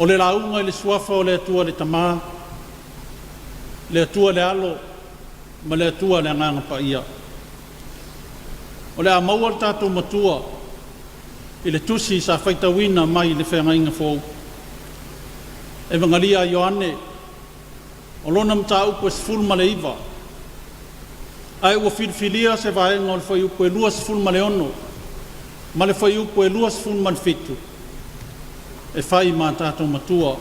O le lauga i le Suafa o le Atua le Tama, le Atua le Alo ma le Atua le Agaga Paia. O le a maua le tatou Matua i le tusi sa faitauina mai le Feagaiga Fou. Evagalia a Ioane, o lona mataupu e 19, ae ua filifilia se vaega o le fuaiupu e 26 ma le fuaiupu e 27 e fai ma a tatou matua.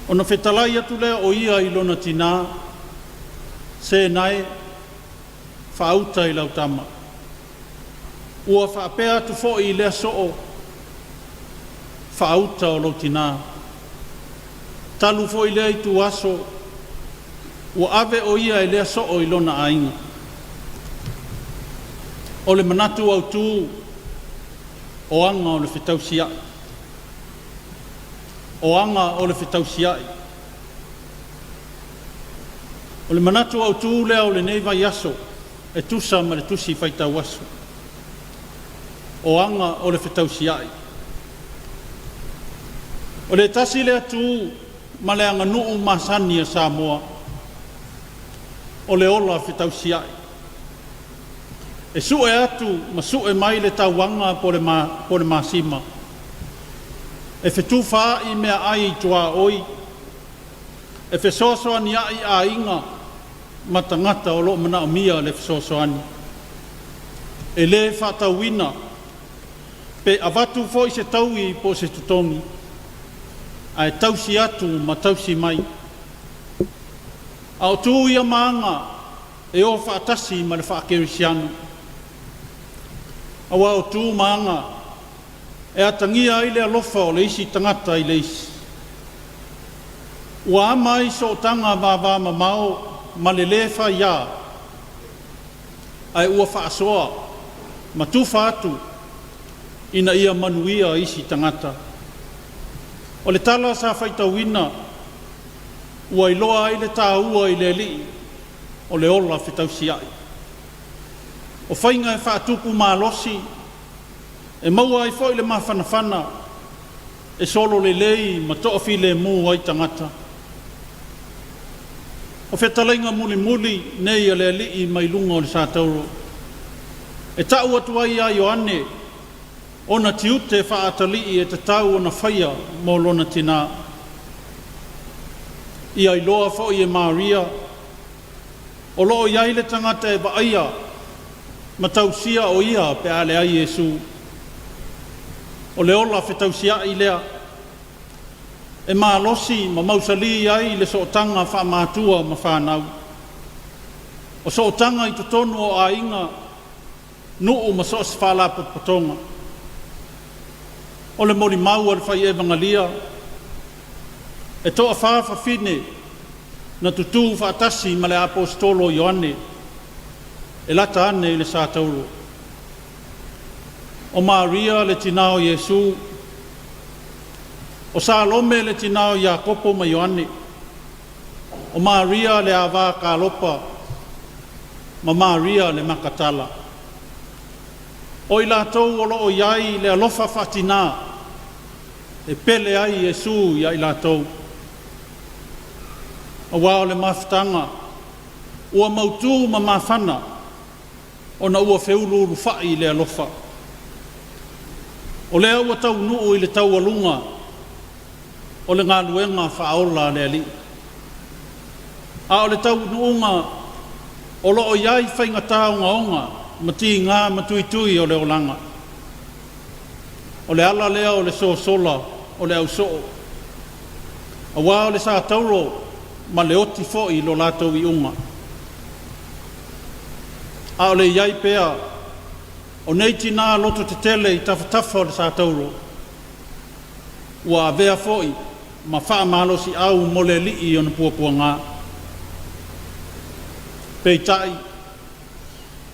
Ona fetalai atu lea o ia i lona tinā, “Sena e, faauta i lau tama.” Ua faapea atu foi i lea so'o, “Faauta o lou tinā.” Talu foi lea ituaso, ua ave o ia e lea so'o i lona aiga. O le manatu autu, o aga o le fetausiai. O aga o le fetausiai. O le manatu autu lea o lenei vaiaso e tusa ma le Tusi Faitau Aso, o aga o le fetausiai. O le tasi lea tu ma le aganuu masani a Samoa, o le ola fetausiai. E sue atu ma sue mai le tauaga po o le masima, e fetufaai meaai i tuaoi, e fesoasoaniai aiga ma tagata o lo o manaomia le fesoasoani. E le faatauina pe avatu foi se taui po o se totogi, ae tausi atu ma tausi mai. A o tu ia ma aga e o faatasi ma le faakerisiano, aua o tu ma aga e atagia ai le alofa o le isi tagata i le isi. Ua ama ai sootaga vavamamao ma le le faia, ae ua faasoa ma tufa atu ina ia manuia isi tagata. O le tala sa faitauina ua iloa ai le taua i le Alii o le ola fetausiai. O faiga e faatupu malosi, e maua ai foi le mafanafana e sololelei ma toafilemu ai tagata. O fetalaiga mulimuli nei a le Alii mai luga o le satauro e tau atu ai ia Ioane ona tiute faa-atalii e tatau ona faia mo lona tina. Ia iloa foi e Maria o lo o i ai le tagata e vaaia ma tausia o ia pe a leai Iesu. O le ola fetausiai lea e malosi ma mausali ai le sootaga faamatua ma fanau. O sootaga i totonu o aiga, nuu ma so o se faalapotopotoga. O le molimau a le fai evagalia, e toafa fafine na tutu faatasi ma le Aposetolo o Ioane e lata ane i le satauro. O Maria le tina o Iesu, o Salome le tina o Iakopo ma Ioane, o Maria le ava a Kalopa ma Maria le Makatala. O i latou o lo o i ai le alofa faatina e pele ai Iesu ia i latou, aua o le mafutaga ua mautu ma mafana ona ua feuluulufa'i le alofa. O lea ua taunuu i le taualuga o le galuega faaola a le Alii. A o le taunuuga o lo o i ai faigata ogaoga ma tiga ma tuitui o le olaga. O le ala lea o le sosola o le ausoo, aua o le satauro ma le oti foi lo latou iuga. A o le i ai pea o nei tinā lototetele i tafatafa o le satauro, ua avea foi ma faamalosiau mo le Alii i ona puapuaga. Peitai,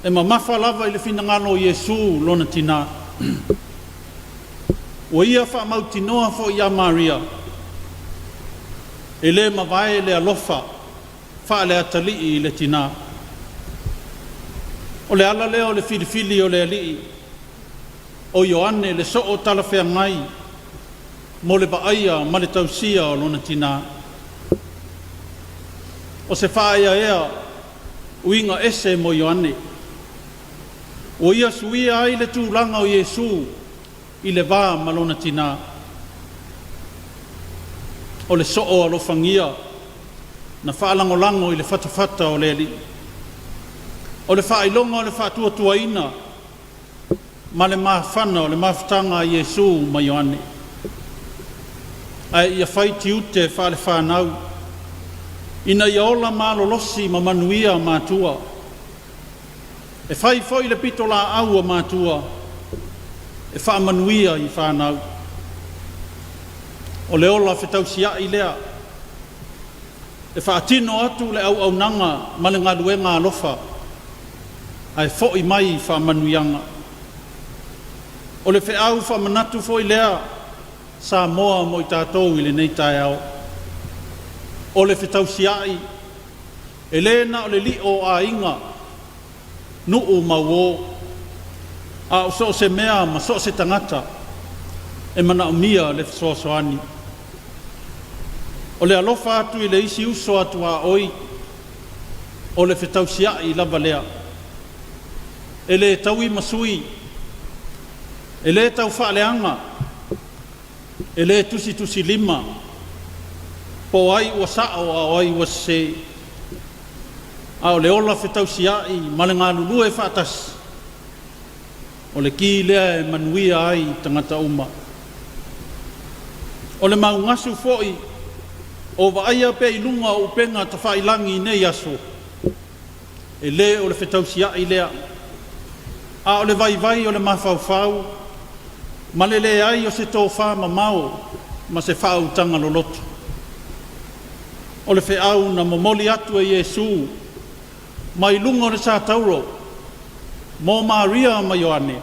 e mamafa lava i le finagalo o Iesu lona tina. Ua ia faamautinoa foi ia Maria, e le mavae le alofa faale-atalii i le tina. O le ala lea o le filifili o le Alii o Ioane le soo talafeagai mo le vaaia ma le tausia o lona tinā. O se faaeaea uiga ese mo Ioane, ua ia suia ai le tulaga o Iesu i le va ma lona tinā. O le soo alofagia na faalagolago i le fatafata o le Alii. O le faailoga o le faatuatuaina ma le mafana o le mafutaga a Iesu ma Ioane. Ae ia fai tiute faale-fanau ina ia ola malolosi ma manuia matua. E fai foi le pitolaau a matua e faamanuia i fanau. O le ola fetausiai lea e faatino atu le auaunaga ma le galuega alofa, ae foi mai faamanuiaga. O le feau faamanatu foi lea Samoa mo i tatou i lenei taeao. O le fetausiai, e le na o le lio o aiga, nuu ma uo, a o so o se mea ma so o se tagata e manaomia le fesoasoani. O le alofa atu i le isi uso a tuaoi, o le fetausiai lava lea. E le taui ma sui, e le taufaaleaga, e le tusitusilima po o ai ua sao a o ai ua sese, a o le ola fetausiai ma le galulue faatasi, o le ki lea e manuia ai tagata uma. O le maugasu foi o vaaia pea i luga o upega tafailagi i nei aso, e le o le fetausiai lea, a o le vaivai o le mafaufau ma le leai o se tofamamao ma se faautaga loloto. O le feau na momoli atu e Iesu mai luga o le satauro mo Maria ma Ioane,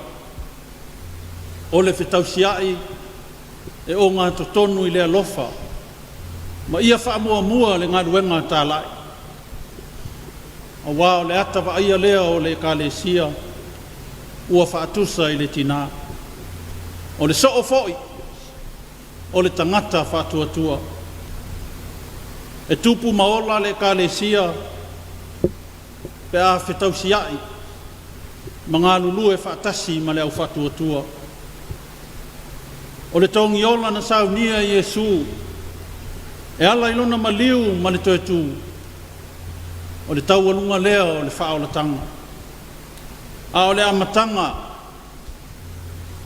o le fetausiai e ogatotonu i le alofa ma ia faamuamua le galuega talai, aua o le ata vaaia lea o le Ekalesia ua faatusa i le tinā. O le soo foi o le tagata faatuatua. E tupu ma ola le Ekalesia pe a fetausiai ma galulue faatasi ma le au faatuatua. O le togiola na saunia e Iesu e ala i lona maliu ma le toe tu, o le taualuga lea o le faaolataga, a o le amataga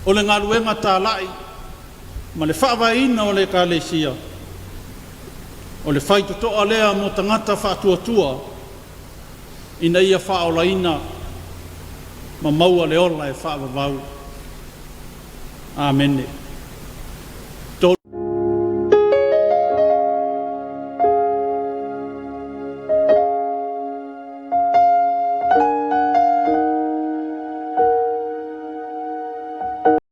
o le galuega talai ma le faavaeina o le Ekalesia, o le faitotoa lea mo tagata faatuatua ina ia faaolaina ma maua le ola e faavavau. Amene.